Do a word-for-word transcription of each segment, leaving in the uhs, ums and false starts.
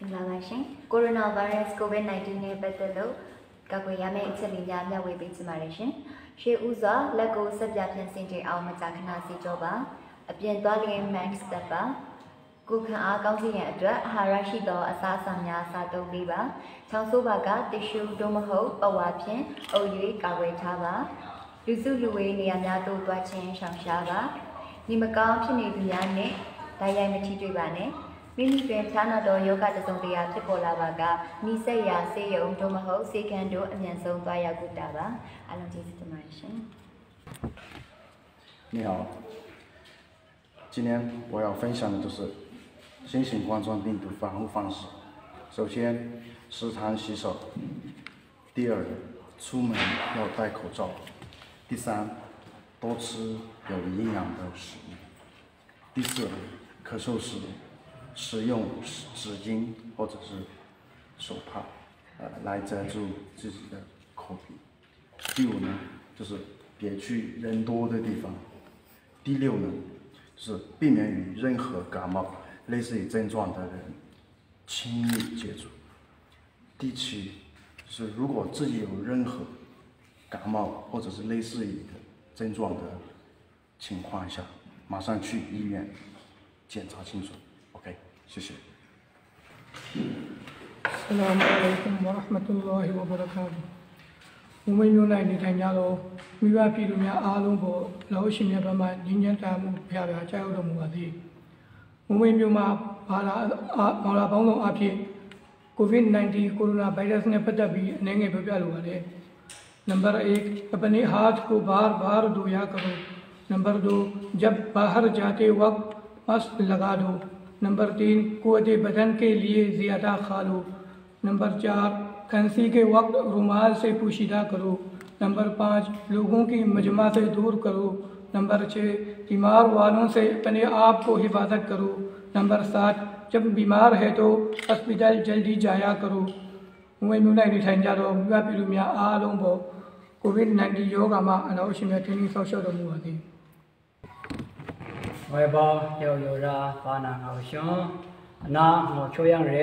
မင်္ဂလာပါရှင်။ Coronavirus COVID nineteen နဲ့ပတ်သက်လို့ကာကွယ်ရမယ့်အချက်တွေများမျှဝေပေးချင်ပါတယ်ရှင်။ ရှေးဦးစွာလက်ကိုဆပ်ပြဖြန်ဆင်ချိန်အောင်မကြာခဏစေကြောပါ။ အပြင်သွားလျှင် mask တပ်ပါ။ ကိုယ်ခံအားကောင်းစေရန်အတွက်အာဟာရရှိသောအစားအစာများစားသုံးပေးပါ။ ချောင်းဆိုးပါက တစ်ရှူသို့မဟုတ်ပဝါဖြင့်အုပ်၍ကာကွယ်ထားပါ။ လူစုလူဝေးနေရာများသို့သွားခြင်းရှောင်ရှားပါ။ နေမကောင်းဖြစ်နေသူများနှင့်တိုက်ရိုက်မထိတွေ့ပါနဲ့။ မိမိတွင်ဖျားနာသောရောဂါတစ်စုံတစ်ရာဖြစ်ပေါ်လာပါက နီးစပ်ရာဆေးရုံသို့မဟုတ်ဆေးခန်းသို့အမြန်ဆုံးသွားရောက်ကုသပါ။ အားလုံးကျေးဇူးတင်ပါတယ်ရှင်။ 你好，今天我要分享的就是新型冠状病毒防护方式。首先，时常洗手；第二，出门要戴口罩；第三，多吃有营养的食物；第四，咳嗽时使用纸巾或者是手帕，呃，来遮住自己的口鼻。第五呢，就是别去人多的地方。第六呢，是避免与任何感冒类似于症状的人亲密接触。第七，是如果自己有任何感冒或者是类似于的症状的情况下，马上去医院检查清楚。OK，谢谢。 Assalamu alaikum wa rahmatullahi wa barakatuh. မူမိတ်မြို့၌နေထိုင်ကြသောမိဘပြည်သူများအားလုံးကိုလောကရှင်မြတ်ဘက်မှငြိမ်းချမ်းသာမှုဘုရားများကြားရောက်တော်မူပါစေ။ မူမိတ်မြို့မှာဘာသာအာဘာသာပေါင်းစုံအဖြစ် COVID nineteen coronavirus နဲ့ပတ်သက်ပြီးအနည်းငယ်ပြောပြလိုပါတယ်။ नंबर एक, अपने हाथ को बार बार धोया करो। नंबर दो, जब बाहर जाते वक्त मास्क लगा दो। नंबर तीन, कुव्वत बदन के लिए ज्यादा खा लो। नंबर चार, खांसी के वक्त रुमाल से पोशीदा करो। नंबर पाँच, लोगों की मजमा से दूर करो। नंबर छः, बीमार वालों से अपने आप को हिफाजत करो। नंबर सात, जब बीमार है तो अस्पताल जल्दी जाया करो। မူဝဲမြို့၌နေထိုင်ကြသောမိဘပြည်သူများအားလုံးပေါ်ကိုဗစ်-19ရောဂါမှအနောက်ရှင်များထိန်းသိမ်းစောင့်ရှောက်တော်မူပါသည်။ 外包要有人把那个熊，那我抽样人，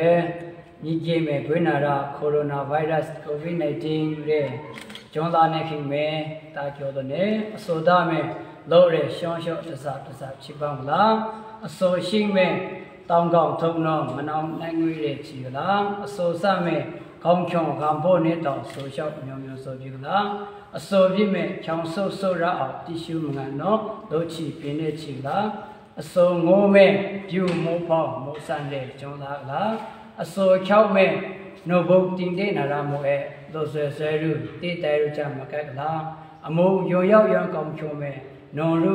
你姐妹不那个 coronavirus COVID nineteen 嘞，将来那平没大家的呢，说他们老人想想这啥这啥去帮啦，说性命当刚头脑，我能难为的去啦，说啥们刚强干部呢，到说小朋友说这个啦，说比没强手手然后，弟兄们啊，喏，都去别的去啦。 အစောငိုးမဲ့ ပြူမောဖောင်မောဆန်တဲ့ကျောင်းသားကလားအစောချောက်မဲ့ နို့ဘုတ်တင်တဲ့နာရမောအဲလိုဆွဲဆွဲရူတည်တဲရူချမကက်ကလားအမိုးယိုရောက်ရောင်ကောင်ချုံမဲ့ နော်ရူ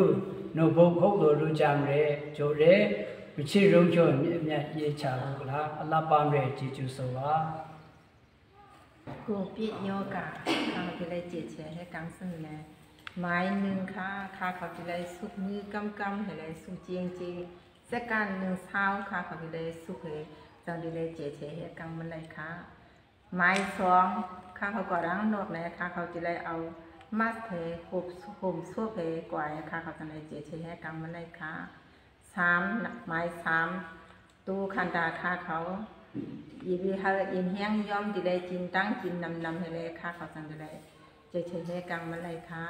နို့ဘုတ်ဟုတ်လိုရူချမရဲကျိုးရဲမချစ်ရုံးချုံမြတ်ရေးချဘူးကလားအလပ်ပမ်းရဲကျေးဇူးဆိုပါ ကိုဗစ်ရောဂါအခါဒီးလဲကျဲးဆဲဟဲကင်ဆၢၣ်လဲၣ်, မိုင်းနုင်ခါခါခီဒီးလဲဆူၣ်မုကမ်ကမ်ဟဲလဲဆူၣ်ကဵင်းကဵင်း, စက္ကန့်နုင်ဆါခါခီဒီးလဲဆူၣ်ဟဲ, ကၠီဒီးလဲကျဲးဆဲဟဲကင်မလဲၣ်ခါ, မိုင်းသွင်ခါခီကွၢ်ရၢင်းနီၣ်လဲၣ်ခါခီဒီးလဲအဝ် mask ဟဲ home soap ဟဲကွၢ်ဟဲခါခီဒီးလဲကျဲးဆဲဟဲကင်မလဲၣ်ခါ, သၢမ်မိုင်းသၢမ် တူခန္ဓာခါခီ, ယဘီဟဲအင်ဟဲင်းယွမ်းဒီးလဲကျင်တန်းကျင်နမ်နမ်ဟဲလဲခါခီသင်ဒီးလဲ, ကျဲးဆဲဟဲကင်မလဲၣ်ခါ,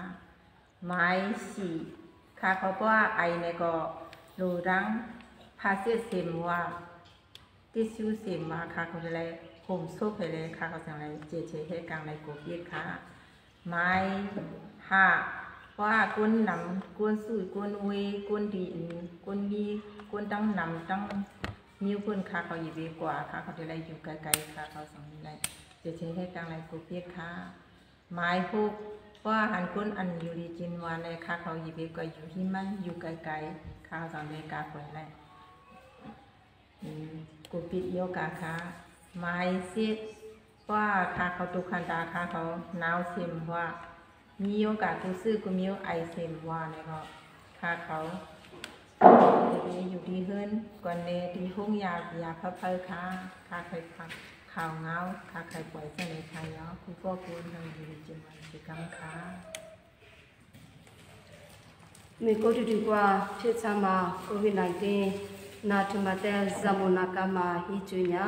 မိုင်းသီခါခီပှၤအိုင်န့ၣ်ကီး လူရင်းဖာစစ်စင်ဝါ, တစ်ဆူစင်ဝါခါခီဒီးလဲ home soap ဟဲလဲခါခီသင်လဲ ကျဲးဆဲဟဲကင်လဲကိုဗစ်ခါ မိုင်းဟါ, ပှၤကွန်းနမ်ကွန်းစုကွန်းဝေးကွန်းဒီအင်းကွန်းမီးကွန်းတၢင်းနမ်တၢင်းမဵဝ်းကွန်းခါခီယဘီကွၢ်ခါခီဒီးလဲယူၤကၢၢ်ကၢၢ်ခါခီသင်လဲ ကျဲးဆဲဟဲကင်လဲကိုဗစ်ခါ, မိုင်းဟူး, ပှၤဟန်ကွန်းအန်ယူၤလီကျင်ဝါလဲခါခီယဘီကွၢ်ယူၤဟံးမန်းယူၤကၢၢ်ကၢၢ်ခါခီသင်လဲကၢ်ကွၢ်လဲ ကိုဗစ်ရောဂါခါ, မိုင်းစစ်, ပှၤခါခီတုခန္ဓာခါခီ နှာစေးဝါ, မီးရောဂါကူးစက်ကူးမျိုးအိုင်စေးဝါနဲ့ဟောခါခီ, ဒီးယူဒီဟိုင်းကွန်နဲဒီဟုံးယၢ်ယၢ်ဖၢဖၢခါ, ခါခဲခါခေါင်ငေါခါခဲပွိုင်စဲ့န့ၣ်ခါယော ကူပော့ကူနှုံယူဒီကျင်းဝါဒီကမ်းခါ Miko dudu kwa hte hta ma COVID nineteen na htum a teng zamu na kam ma hi chyu nya,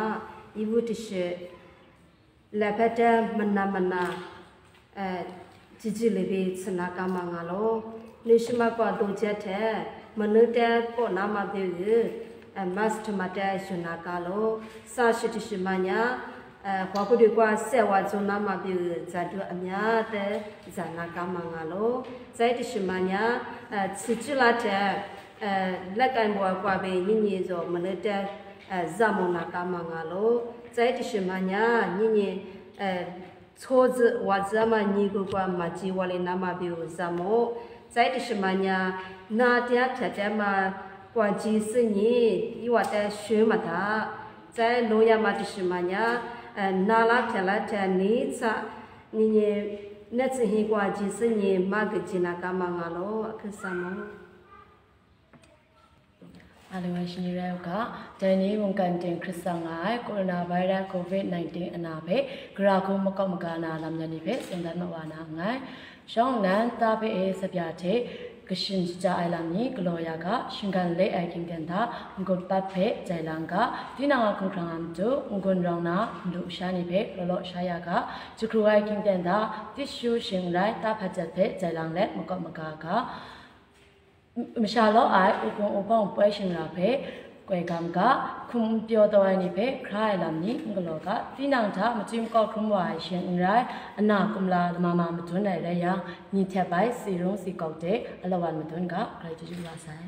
Ibu tishi, lehpete mana mana, eh, jiji libi tsana kama nga lo. Nishima kwa doja te, manute po na ma bi yu, eh, mas tuma te shuna ka lo. Sa shi tishi manya, eh, kwa kudu kwa se wa zun na ma bi yu, zadu amya te zana kama nga lo. Zai tishi manya, eh, tsi chila te, eh, lakai mwa kwa be nyinyi zo manute, eh, zamu na kama nga lo. Zai tishi manya, nyinyi, eh, tso zi wa zi ma nyi gu kwa ma ji wa le na ma bi u za mu. Zai tishi manya, na tia pya te ma kwa ji si nyi, iwa te shwe ma da. Zai lo ya ma tishi manya, eh, na la pya la te ni sa, ni ni net si hi kwa ji si nyi ma ga ji na kama nga lo, a kasa mu. အားလုံးပဲရှင်ကြီးရဲဥကဒိုင်နီမုန်ကန်တင်ခရစ်ဆောင်ငါကိုရိုနာဗိုင်းရပ်ကိုဗစ်-19အနာဖဲဂရာခုမကော့မကာနာလမ်ညနီဖဲစံတမ်းမဝါနာငိုင်ရှောင်းနန်တာဖဲအေးစပြားထေကရှင်ကြအိုင်လမ်နီကလော်ယာကရှင်ကန်လေးအိုင်ကင်တန်တာငုတ်ပတ်ဖဲဂျိုင်လန်ကတီနာငါခုံခရံငါမတူငုန်ရောင်နာလူရှာနေဖဲလော်လော်ရှာယာကစခရူအိုင်ကင်တန်တာတိရှူရှင်ရိုင်းတာဖတ်ချက်ဖဲဂျိုင်လန်လက်မကော့မကာက မရှါလော့အိုင်ဥကုံဥပောင်းပွဲရှင်ရာဖဲကွဲကမ်ကခုံပြောတော်အိုင်နေဖဲခရၢႆလမ်နီကလော်ကသီနံထမချီမကော့ခုံဝါရှင်ရိုင်းအနာကုံလာလမမမတွန်းနိုင်ရယံညီထက်ပိုင်စီရုံးစီကောက်တဲ့အလဝ်မတွန်းကဂရိတ်တယူလာဆိုင်